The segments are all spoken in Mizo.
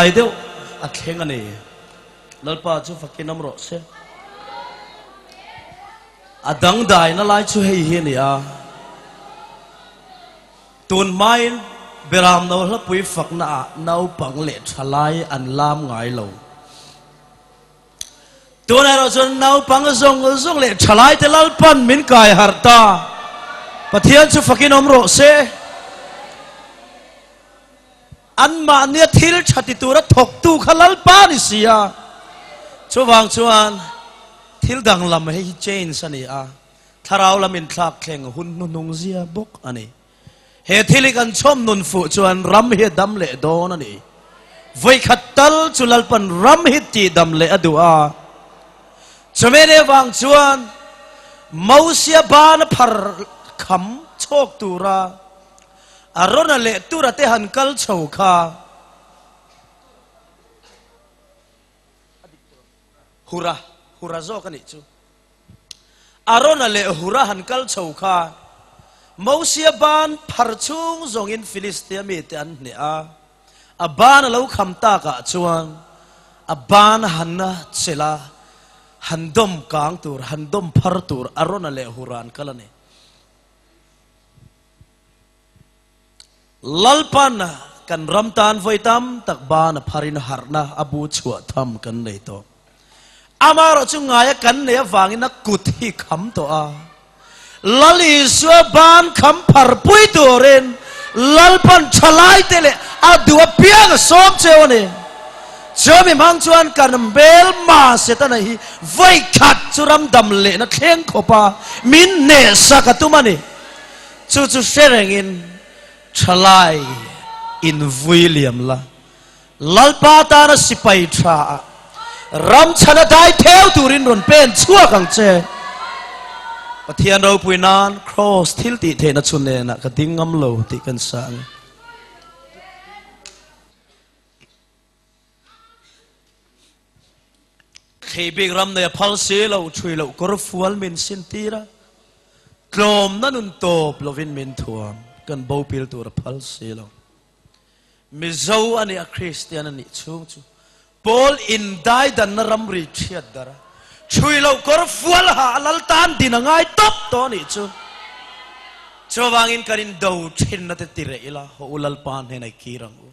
dangdai deuh a thleng a ni. Lalpa chu fakin awm rawh se. A dangdaina lai chu hei hi a ni a, tun hmain Beram no hlapui faknaah naupang leh thalai an lam ngai lo. Tunah erawh chuan naupang zawng zawng leh thalaite Lalpan min kai harh ta. Pathian chu fakin awm rawh se. Anmahnia thil tha ti tura thawktu kha Lalpa ni si a. Chuvang chuan thil danglam hei hi change a ni a, thlarau lam inthlak thleng hun hnuhnung zia bawk a ni. He thil hi kan chhawm nun fuh chuan ram hi a dam leh dawn a ni. Vawikhat tal chu Lalpan ram hi tih dam leh a duh a. Chumene vang chuan Mosia bana phar kham chhawk tura Arona leh Tura te han kal chho kha Hura, Hura zawk a nih chu. Arona leh Hura han kal chho kha Mosia ban phar chhung zawngin Filistia mite an hneh a, a ban a lo kham takah chuan a ban han chelh a, han dawm kang tur, han dawm phar tur Arona leh Hura an kal a ni. Lalpan kan ram tan vawi tam tak ban a pharin harhna a bu chhuah tham kan nei tawh. Amaherawh chu ngaia kan nei avangin a kut hi kham tawh a. Lal Isua ban kham phar pui turin Lalpan thalaite leh a duh apiang a sawm cheu a ni. Chumi hmang chuan kan hmelma Setana hi vawi khat chu ram dam lehna thleng khawp a min hnehsak a tum a ni. Chu chu hre rengin thalai in vui liam la, Lalpa tana sipai tha ah ram chhana dai theu turin rawn pen chhuak ang che. Pathian ropui nan Kraws thil tih theihna chu nenah ka ding ngam lo tih kan sa ang e. Thei bik ram nei a phal si lo, thui loh kawr fual min sin tir a, tlawmna nun tawp lovin min thuam, kan bo pil tur a phal si lo. Mizo a nih a Kristian a nih chhung chu Paul indaidanna ramri thiat dar a, thui loh kawr fual ha a lal tan din a ngai tawp tawh a nih chu. Chuvangin kan indo thinna te ti reh ila, haw u Lalpa hnenah i kir ang u.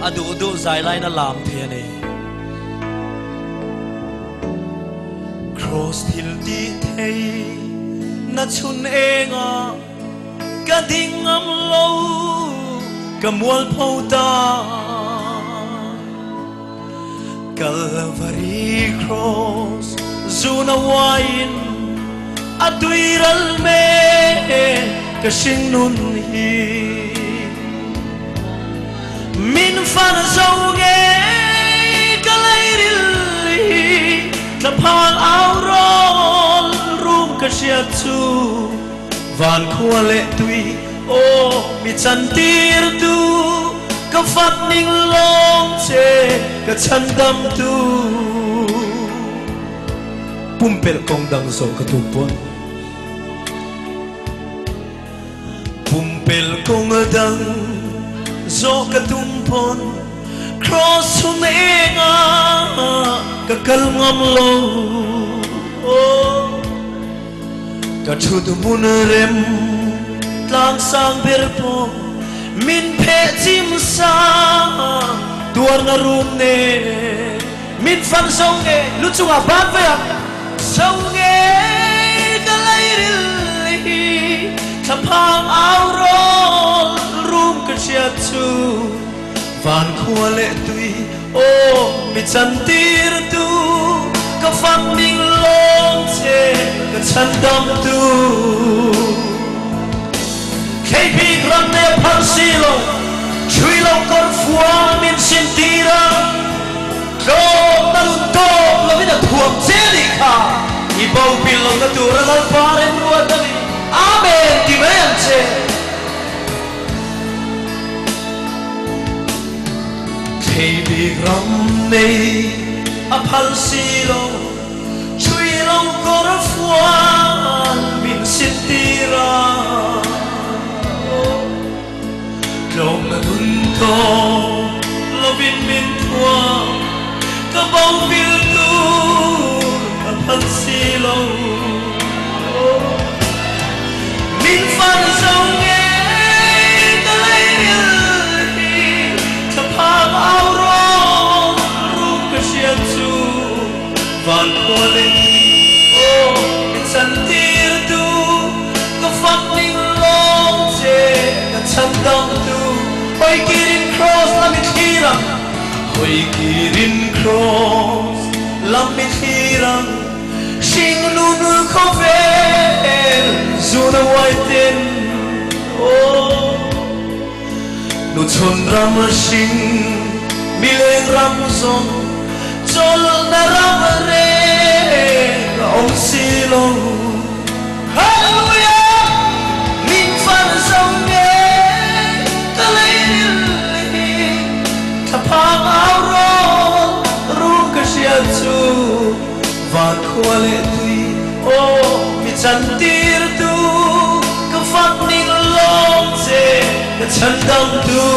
A duh duh zai laiin a lam thei a ni. Kraws thil tih thei na chhun enga ka ding ngam lo ka mualpho ta. Kalvari Cross zuna uaiin a tuiral mek ka hringnun hi. Min fan zo ngei ka leiril hi thlaphang au rawl rum ka hriat chu van khua leh tui aw mi chantir tu ka fat ning lawng che ka chhandam tu pumpelh kawng dang zawh ka tum pawn pumpelh kawng dang zawh ka tum pawn cross chhun enga ka kal ngam lo aw. Ka thut hmun rem tlang sang ber pawh min pheh chim sa tuarna rum nen min fan zo nge lu chungah ban vei ang zo nge ka leiril hi thlaphang au rawl rum ka hriat chu van khua leh tui Aw mi chantir tu ka fak ning lawng che ka chhandam tu. Thlei bik ram ne phal si lo thui lo kawr fual min sin tir a tlawm na nun tawp bo pil lohna tura Lalpa remruat a ni. Amen ti mai ang che. Thei bik ram nei a phal si lo, Chui lo kawr fual min sin tir a. Tlawmna nun tawh lovin min thuam, ka bo vil tur ka phal si lo. Min fan zo ngei ka lei ril hi, thlaphang au rawn rum ka hriat chu van khua leh tui aw min chan tir tu ka fak ning lawng che ka chhan dang tu hawi kirin cross lam i thlir ang hawi kirin cross lam i thlir ang hring nun khawvel zun a uai ten aw Nu chhun ram hring mileng ram zawng chawlhna ram reng a awm si lo. Hallelujah! Min fan zo nge ka lei ril hi thlaphang au rawn rum ka hriat chu van khua leh tui aw mi chan tir tu ka fak ning lawm che ka chhan dang tu.